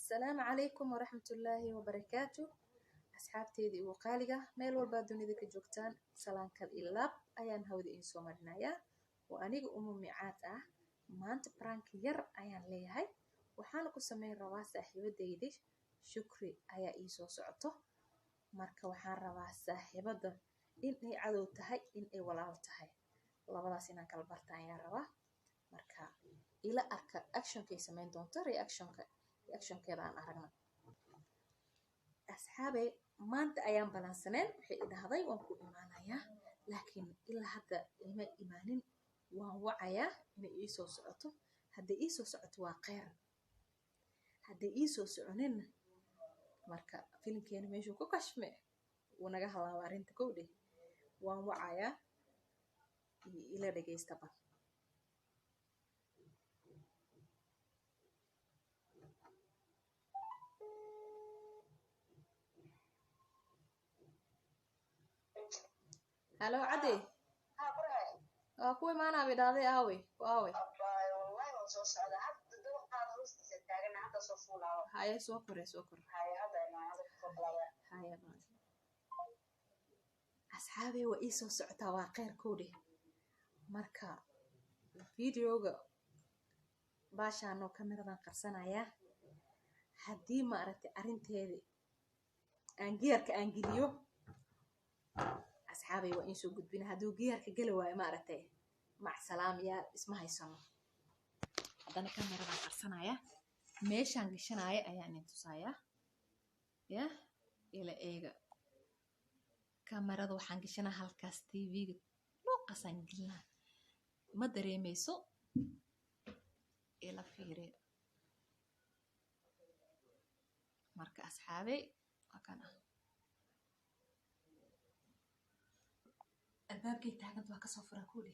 Asalaamu calaykum waraxmatullaahi wabarakaatu. Asxaabteydii ugu qaaliga, meel walbaa dunida ka joogtaan, salaankal iyo laab ayaan hawada idiin soo marinayaa. Oo aniga umu micaad ah. Maanta prank yar ayaan leeyahay, waxaana ku sameyn rabaa saaxiibadeydi Shukri ayaa ii soo socoto. Marka waxaan rabaa saaxiibada in ay cadow tahay, in ay walaal tahay, labadaas inaan kala barta ayaan rabaa. Marka ila arka actionkay sameyn doonto, reactionkeeda aan aragno. Asxaabe, maanta ayaan balansaneen. Waxay i dhahday waan ku imaanayaa, laakiin ilaa hadda ima imaanin. Waan wacayaa inay ii soo socoto. Hadday ii soo socoto waa kheyr, hadday ii soo soconinna marka filimkeena meeshuu ku kashme wuu naga halaaba arrinta. Kowdhe, waan wacayaa, ila dhegaystaba. Halo Cadde, waa ku imaanaa bay dhahday. Aawe, aawe? Haye, soo kore, soo kore. Haye asxaabey, waa ii soo socotaa, waa kheyr. Kowdhe, marka videoga baashaanoo kameradan qarsanayaa. Haddii maaragtay arrinteedi aan gearka aan geliyo, asxaabay, waa in soo gudbina. Hadduu gearka geli waayo, maaragtay, macsalaam yaa isma haysano. Haddana kameradan qarsanaya, meeshaan gashanaya ayaan idin tusayaa. Ya ila eega, kamerada waxaan gashanaa halkaas, TV-ga luuqasaan gelinaa, ma dareemeyso. Ila fiiri marka asxaabey, waa kana albaabkay taaganta, waa kasoo furaa. Kuudhe,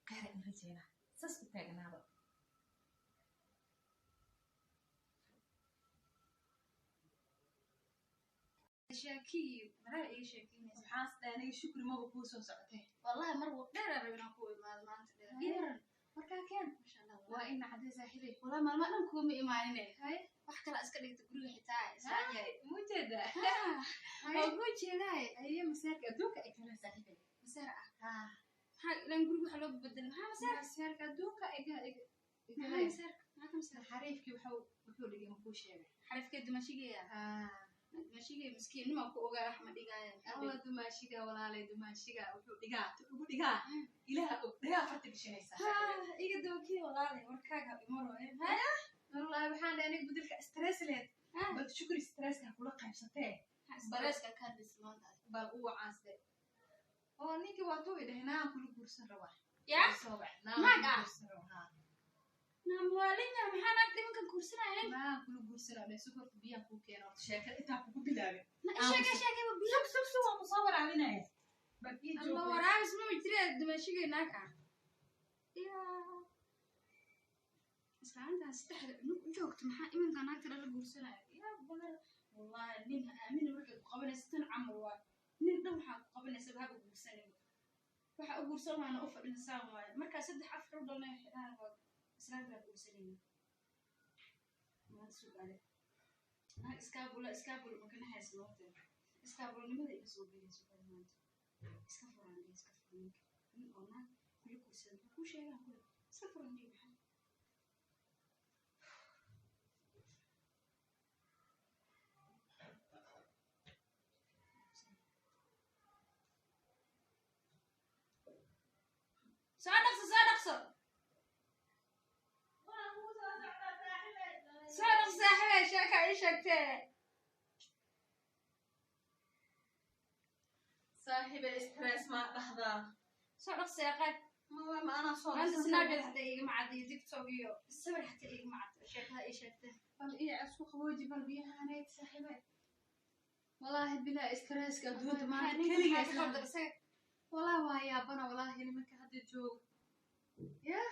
kheyra in rajeynaa, saas u taagnaaba. Sheekiyo maxaa iga sheekeynaysa? Maxaas dhahay aniga? Shukri maba kuu soo socotay. Wallahi mar dheer aan rabin inaan ku imaado maanta dheer. Ii waran? Markaa keen. Masha Allah. Waa ina cadday saaxiibey. Wallahi maalmaha dhan kuuma imaanine. Haye. Wax kale iska dhigta guriga xitaa isaajaay. Mujeeda. Waa kuu jeedaay. Haye, masaarka adduunka ay kale saaxiibey. Masaar ah? Haa. Maxaa ilaan guriga waxa loo bedelay? Maxaa masaar? Masaarka adduunka iga Maxaa masaar? Maxaa ka masaar? Xariifkii wuxuu dhigay makuu sheegay? Xarifkee dumashigeeya? Haa. Dumashigeeya miskiin nima ku ogaa wax ma dhigaaya. Alla dumaashiga walaalay, dumaashiga wuxuu dhigaa tu ugu dhigaa ilaha og, dhagaa farta gashanaysaa. Haa, iga dawkii walaalay, warkaaga imaro. Wallaahi waxaan dhahay aniga bedelka stress leed, bal Shukri stresska ha kula qaybsatee. Stresska ka hadlaysa maanta. Bal u wacaasde oo ninkii waa tuu idhahay naan kula guursan rabaa. Yaa? Soo bax. Naag ah? Guursan rabaa, haa. Naamwaalina maxaa naag dhimankan guursanayeen? Naan kula guursan rabaa. Sokorta biyaan kuu keena horta, sheekada intaan kugu bilaabin. Sheege, sheege biyo. Sug, sug, sug, waan kusoo waraabinaya. Bal ii Alla joog. waraabis ma jiree dumaashigay naag ah. Yaa. Islaantaas saddexda cunug u joogto, maxaa iminka naagta lala guursanaya? Yaa badan. Wallaahi nin ha aamini, markay ku qabanaysa tan camal waa. Nin dhan waxaa ku qabanaysa haba guursanin. Waxa u guursan waana u fadhiisaan waaye. Markaa saddex afar u dhalnay waxay dhahaan waa islaantaa guursanayna. Maanta sugaale. Naag iskaabula iskaabula ma kana haysa loo. Iskaabulanimada iga soo gelayso maanta. Iska furan dheh, iska furan ninka. Nin oo naag kula guursada muxuu kuu sheegaa kule? Iska furan dheh maxaa? Soo dhaqso, soo dhaqso. Soo dhaqso saaxiibay, sheeka ii sheegtee. Saaxiibey, stress maa dhahdaa? Soo dhaqso yaaqaad. Ma anaa soo Maanta dhaqsan. Snapchat xataa igama cadda iyo TikTok iyo sawir xataa igama cadda sheekada ii sheegtee. Bal ii isku qabooji, bal biyahaneyd saaxiibey. Walaahi bilaa stresska adduunka maanta Ninka keligaa maxaa ka qaldan isaga? Walaahi waa yaabana, walaahi nimanka hadda jooga yah.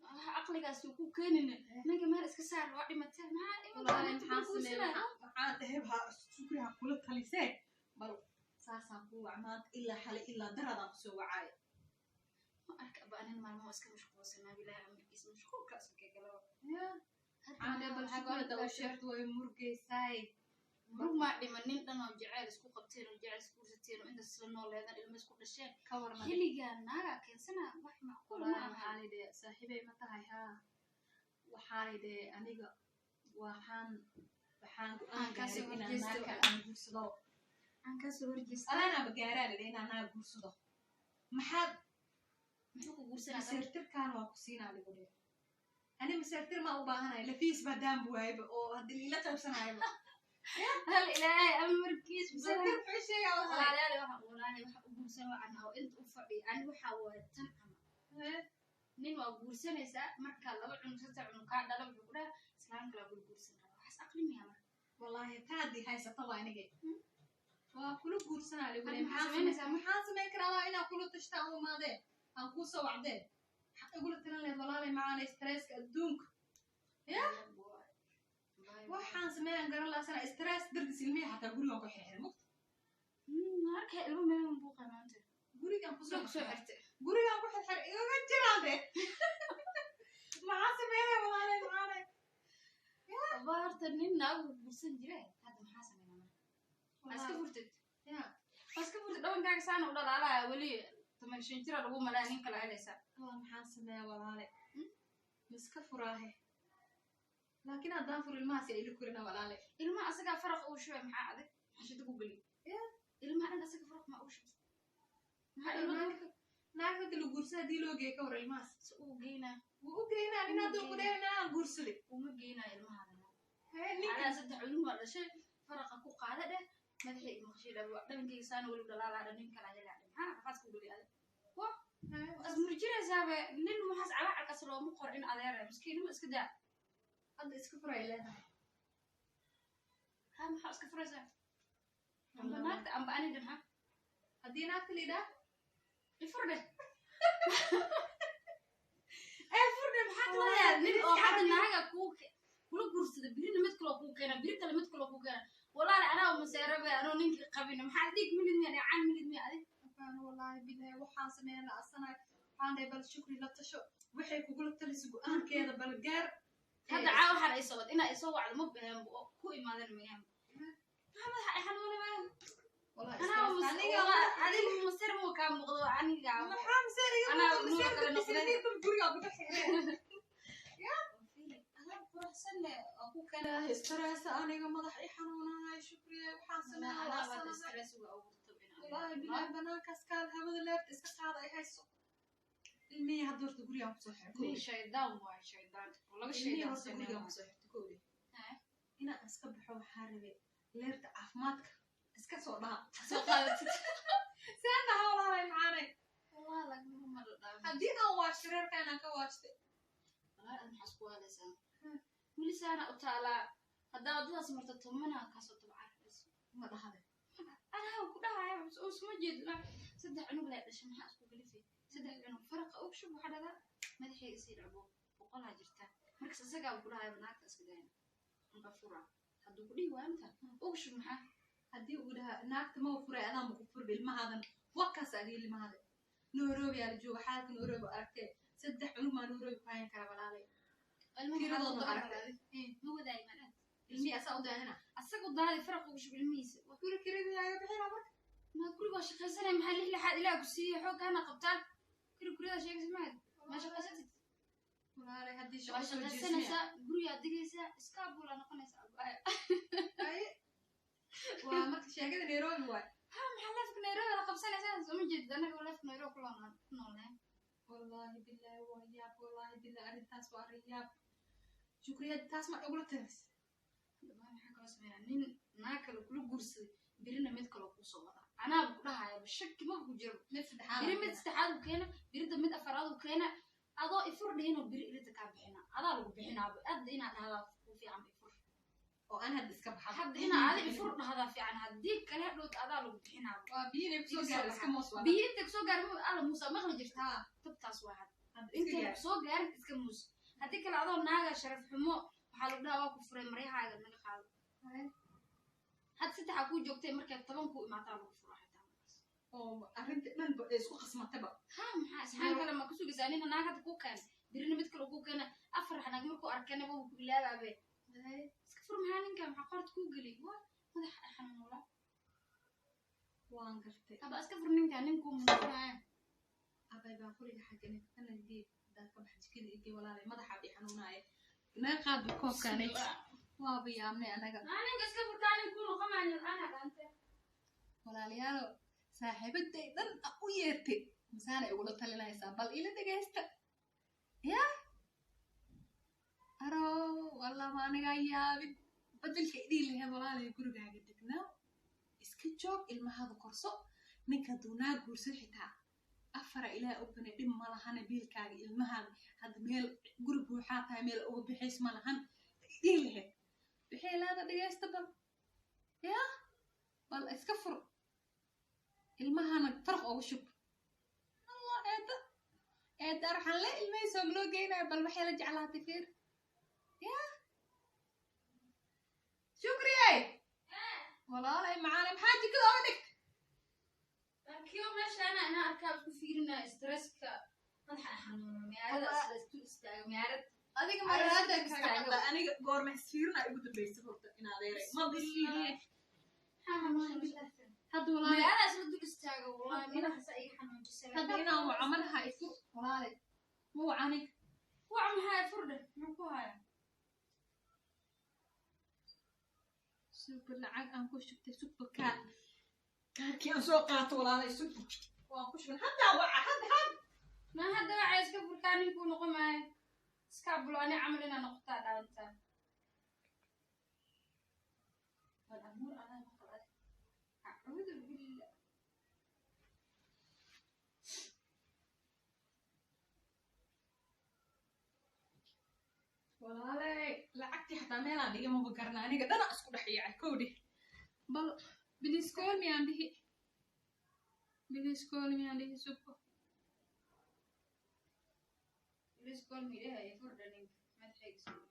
Waxa caqligaas uu ku keenina ninka meel iska saar, waa dhimatee maxaa iminka Walaahi naagta maxaan kula sameeyey? guursanaya? Maxaan dhahay? Baa Shukri ha kula talisee. Bal saasaan kuu wac maanta, ilaa xalay ilaa daradaan kusoo wacaaya. Ma arka aba, anin maalmo iska mashquulsanaa bilaahi amarkiisa mashquulkaas markay galaba. Yah. Waxaan bal shukrada u sheegto way murgaysaay. Murug maa dhiman, nin dhan oo jeceyl isku qabteen oo jeceyl isku guursateen oo intaas isla nooleedan, ilmo isku dhasheen. Ka warna. Xilligaa naagaa keensana wax macquul ma Wallaahi aha. Waxaa lidhe saaxiibay ma tahay? Haa, waxaa lidhe aniga waxaan go'aan Aan kasoo gaaray inaan horjeesto. naag kale aan guursado. Aan kasoo horjeesta. Anaanaaba gaaraa lidhe inaan naag guursado. Maxaad Muxuu ku guursanaa? Maseertirkaan waa ku siinaa ligu dhe. Ani maseertir maa u baahanahay, lafiis baa daanbu waayba oo haddii liila qaybsanayaba. Hal ilaahay amarkiis badan. Maseertir muxuu sheegaa walahi? Walaalayaal, waxa u guursan wacan oo inta u fadhiya ani waxaa waaye tan camal. Nin waa guursanaysaa marka laba cunug, saddex cunug kaa dhala, wuxuu ku dhaha islaan kala gul guursan raba. Waxaas aqli miyaa marka? Wallaahi taadii haysata waa anige waa kula guursanaa ligu dhe. Hadda maxaa maxaan samaynaysaa? Maxaan samayn karaa? Waa inaan kula tashtaa u imaadee aan kuu soo wacdee. Maxaad igula talan lehed walaalay macaanay? Stresska adduunka ya waxaan sameeyaan garan laasana, stress dartiis ilmihi xataa gurigan ku xirxiray mugta. Marka ilmo meel buu maanta. Gurigan kusoo kusoo xirtay. Gurigan ku xirxiray, igaga jiraan de. Maxaa sameeyay walaalay macaanay? Abaa, horta nin naagu guursan jire, hadda maxaa sameynaa marka? Waa iska furtid. Ya. Waa iska furtid, dhabankaaga saana u dhalaalaya, weli 15 jira lagu malaya, nin kala helaysaa. Allah, maxaan sameeyaa walaale? Miska furaahe? Laakiin haddaan fur ilmahaas ila korina walaale. Ilmaha asagaa faraq uu shubay, maxaa adag xashada ku geliy? Ya. Ilmaha dhan asaga faraq maa uu shubay, maxaa ilmaha Naagta naagta hadda la guursada haddii loo geeyo ka war ilmahaas? Si uu geynaa? Wuu u geynaa nin hadduu ku dhehnaa aan guursaday. Uma geynaa ilmahaada. Hee, ninka Anaa saddex cunug waa dhashay, faraqa ku qaada dheh, madaxay maqashay dheh, dhabankayga saana weli dhalaalaa dheh, nin kala helaa dheh, maxaa rafaad ku geliy adag? Waas murjinaysaaba nin waxaas calacalkaas looma qoro in adeera miskiinimo iska daa. Hadda iska furay leedahay. Ha, maxaa iska furaysaa? Amba naagta amba ani dhe, maxaa? Haddii naagta la yidhaah ifur dheh, ee fur dheh, maxaa kalayaa? Nin oo hadda naaga kuu kula guursada, birina mid kaloo kuu keena, biri kale mid kaloo kuu keena. Walaali, anaa maseerabe anoo ninkii qabin, maxaa dhiig milid miya, dheecaan milid miya adig? Afaan, wallaahi bilahi waxaan sameeyan la asanay. Waxaan dhahay bal Shukri la tasho, waxay kugula talisa go-aankeeda bal gaar. Hadda caa waxaan ay soo wad inaa isoo wacdo ma baheenba oo ku imaadan mayaan. Maxaa madaxa ay xanuunayaan? Wallahi anaa stress. Aniga adiga maseer muu kaa muuqdo aniga. Maxaa maseer iga Anaa muuqdo? nuuc Maseer kale dartiis noqday. ilmihi dhan gurigaa ku dhex xireen. Adaa quruxsan leh oo ku kale. Ilaahay, stress aniga madax i xanuunahay. Shukriye, waxaan sameeyaa la Anaa baad asanahay. Stress uga abuurto in Wallaahi bilahi banaankaas kaal hawada leerta iska qaada ay hayso. Ilmihii hadda horta gurigaan kusoo xiray nin kowdii. shaydaan waay, shaydaan oo laga Ilmihii horta shaydaan. gurigaan kusoo xirtay kowdii. Inaan iska baxo waxaa rabay leerta caafimaadka iska soo dhaha. Soo qaadatid. Seen dhaha walaalay macaanay? Wallah lagama mala dhaafin. Haddii aan waasho reerka inaan ka waashtay. Wallah aad maxaa isku waalaysaa? Weli saana u taalaa, haddaa waddadaas marto tobanaa kaasoo tabcarayso. Ma dhahday? Anaa ku dhahaya oo suma jeedna, saddex cunug lay dhashay, maxaa isku galifay? Saddex cunug faraqa og shub, waxaa dhadaa madaxayga isii dhacbo, boqolaa jirta markas isagaa ku dhahaya naagta iska dayna amba fura hadduu ku dhihi waayo inta og shub, maxaa? Haddii uu dhaha naagta ma furay, adaan ma ku furba ilmahaadan wakaas adiga ilmahaada Nairobi aa la jooga, xaalka Nairobi aragtee, saddex cunug maa Nairobi ku hayan karaa walaalay? Ilmaha Kiradooda maxaa aragtay. Ma wadaay maanaad? Ilmihii asaa u daadina. Asagu daadi, faraq ugu shub ilmihiisa. Guri kiradii aga bixina marka. Ma guriga waa shaqaysanaya, maxaa lix lixaad ilaah ku siiyey xooggaana qabtaa guri guriyada sheegaysa maad ma shaqaysatid? Walaalay haddii Waa shaqo soo jeesmiya. Shaqaysanaysaa, gurigaa digaysaa, iskaabulaa noqonaysaa. Haye. Waa marka sheekada Nairobi waay. Ha, maxaa leefka Nairobi la qabsanaysaa? Soo ma jeedid annaga leefka Nairobi ku noolnahay. Wallaahi billahi waa yaab, wallaahi billahi arrintaas waa arrin yaab. Shukriyad taas ma igula talis. Maxaa kaloo sameynaa? Nin naag kale kula guursaday, birina mid kaloo kuusoo wadaa, anaaba ku dhahaya shaki maba ku jiro. Mid saddexaad. Biri mid saddexaad uu keena, birida mid afaraad uu keena, adoo ifur dhihinoo biri irita kaa bixina, adaa lagu bixinaaba. Hadda inaad dhahdaa ku fiican ifur. Oo aan hadda iska baxa. Hadda inaa adi ifur dhahdaa fiican, haddii kale hadhowta adaa lagu bixinaaba. Waa biyo inay kusoo Iga soo gaar iska baxa. moos waa. Biyo inta kusoo gaarin alla muusa maqli jirta. Ha. Tabtaas waa had Hadda iska intay gaar. kusoo gaarin iska muus, haddii kale adoo naaga sharaf xumo waxaa lagu dhahaa waa ku furay, maryahaaga naga qaado. Haye. Had saddexaa kuu joogtay, markay 10 kuu imaataa lagu furo xitaa markaas. Oo arrinta dhanba ay isku qasmataba. Ha, maxaa isxaan kale ma ku sugaysaa? Nina naag hadda kuu keenay Birina mid kale ugu keena afar naag markuu arkana wuu ku ilaababe. Iska fur, maxaa ninka maxaa qorta kuu geliy? Waa madax xanuun walaa. Waan gartay. Aba iska fur ninka, ninkuu munuqnaya. Abay baaquliga xaggane kana gee, hadaad ka bax jikada igee walaalay, madaxa bi xanuunaaye, naga qaad koobkaanay, waaba yaabnay anaga. Maa ninka iska furtaa, ninkuu noqonayo ana dhante. Walaalayaalo, saaxiibaday dhan a u yeertay masaana igula talinaysaa, bal ila dhegaysta. Ya arow wallama anigaa yaabin bedelka idhihi lahayd, walaalay gurigaaga degnaa iska joog, ilmahada korso, ninka hadduu naa guursan xitaa afara ilaah ogbanay dhib ma lahane, biilkaaga ilmahaaga hadda meel guri buuxaa tahay, meel uga bixays ma lahan dhihi lahayd. Waxay leeda dhegaysta, bal ya bal iska fur, ilmahana farq uga shub. Allah, eedda eedda arxan le ilmahaysa ma loo geynayo, bal waxay la jeclaatay fiir. Ya Shukriyey, walaalay macaane, maxaa jikada oga dhigtay? Kiyo meesha ana inaa arkaa isku fiirinaya, stresska madaxa xanuuna, miyaarada isla isku istaaga miyaarad. Adiga Ay, maraada iska kaaga istaago. cadda, aniga goorma isfiirina ugu dambaysa horta in adeeray maba isfiiriye hadda walaalay. Miyaarada isla dul istaaga wallahi, madaxaasa iga xanuunjisay. Hadda inaan waco madaxa ifu, walaalay ma waca aniga. Wac, maxaa furdhe, muxuu ku hayaa? Super lacag aan ku shubtay, super kaar, kaarkii aan soo qaato walaalay, super waan ku shuban haddaa, waca hadda hadda. Ma hadda waxay iska furtaa, ninkuu noqon maayo, iska bulo ani camal inaa noqotaa dhaantaa. Bal amuur anaa maqal adig. Acuudu billah. Walaalay lacagtii xataa meelaan dhiga maba garna, aniga dhana isku dhex yaacay kowdhe. Bal bilis call miyaan dhihi, bilis call miyaan dhihi super. Please call me dhahay, furdhe ninka madaxayga soo.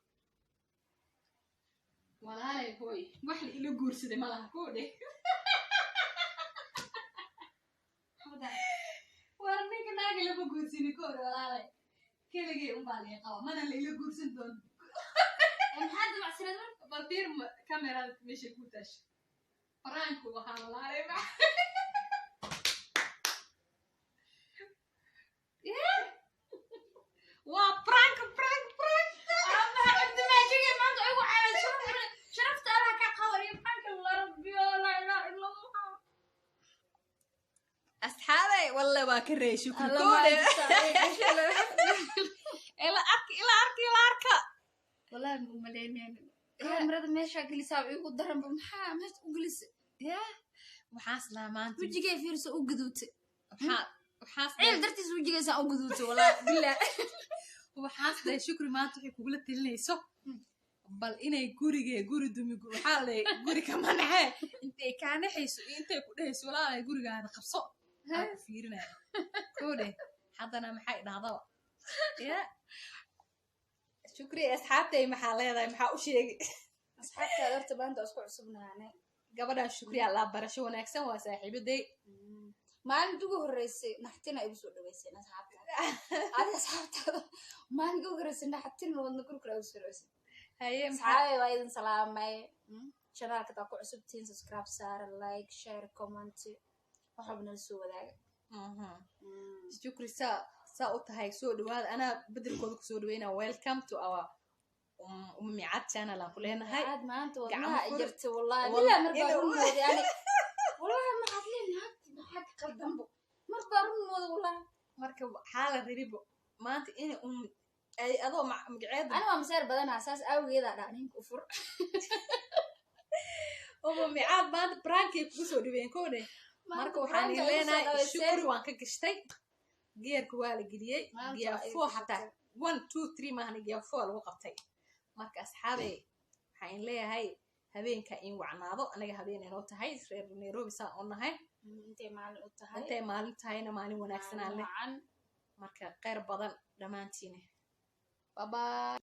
Walaalay hooy, wax la ila guursaday ma laha kowdhe. Hawda. War ninka naaga lama guursini kowdhe walaalay, keligay unbaa laga qaba, mana la ila guursan doono. Maxaa dabacsaneed marka? Bal fiir kamerada meeshay ku taashay, faraanku waxaa walaalay ma Yeah. Waa prank, prank, prank. Amaha cabdimaajige maanta igu caayan, sharafta allaha ka qawariyo, maxaa la rabbiyo, laa ilaaha illa allah. Asxaabay, walle waa ka reey shukri Alla koode. maanta. Ila arka, ila arka, ila arka. Wallahi ma umaleynaynin kaamirada meeshaa gelisaa igu daranba, maxaa meesha u gelisay? Ya waxaas lahaa maanta Wejigay fiirso u gaduutay. Waxaas Ciil dartiis wejigaysaa u gaduutay wallahi billah. Waxaas dhahay Shukri maanta waxay kugula talinayso bal inay gurigee guri dumi, waxaa lay guri kama naxee, intay kaa naxayso iyo intay ku dhehayso walaalay gurigaada qabso aan ku fiirinaya koodhe. Haddana maxay dhahdaba? Ya Shukri, asxaabtay maxaa leedahay, maxaa u sheegi? Asxaabtaada horta maanta waa isku cusubnaane. Gabadhan Shukri allaa barasho wanaagsan, waa saaxiibaday. Maalinta ugu horreysay naxtina igu soo dhaweyseen asxaabtaada, adi asxaabtaada maalinta ugu horreysay naxtin wadna kurkura igu soo dhaweysay. Haye, maxaa? Asxaabay waa idin salaamay. Channelka hadaa ku cusubtihiin subscribe saara, like, share, comment, wax walba nala soo wadaaga. Shukri saa u tahay soo dhawaada, anaa bedelkooda kusoo dhaweynaa. Welcome to our Ummicaad channel aan ku leenahay. Aad maanta Gacmo wadnaha fur. Jartay wallahi. Wallahi Bilaa mar baa run mooday ani wallahi, maxaad leedahay naagti, maxaa ka qaldanbo, mar baa run mooday wallahi. Marka waxaa la riribo maanta in ay adoo magaceeda. Ani waa maseer badanaa, saas awgeedaa dhaa ninka u fur. Ummicaad maanta prankay kugu soo dhaweyn koodhe. Marka waxaan Prank-a igu soo leenahay dhaweyseen. Shukri waan ka gashtay, geerka waa la geliyey. Maanta Gear waa igu four xataa gashatay. 1 2 3 maahna, gear 4 lagu qabtay. Marka asxaabey waxaan leeyahay habeenka in wacnaado, anaga habeen inoo tahay reer Nairobi saa u nahay. Intay maalin u tahay. Intay maalin tahayna maalin wanaagsan aan Maalin leh. wacan. Marka kheyr badan dhammaantiina, bye bye.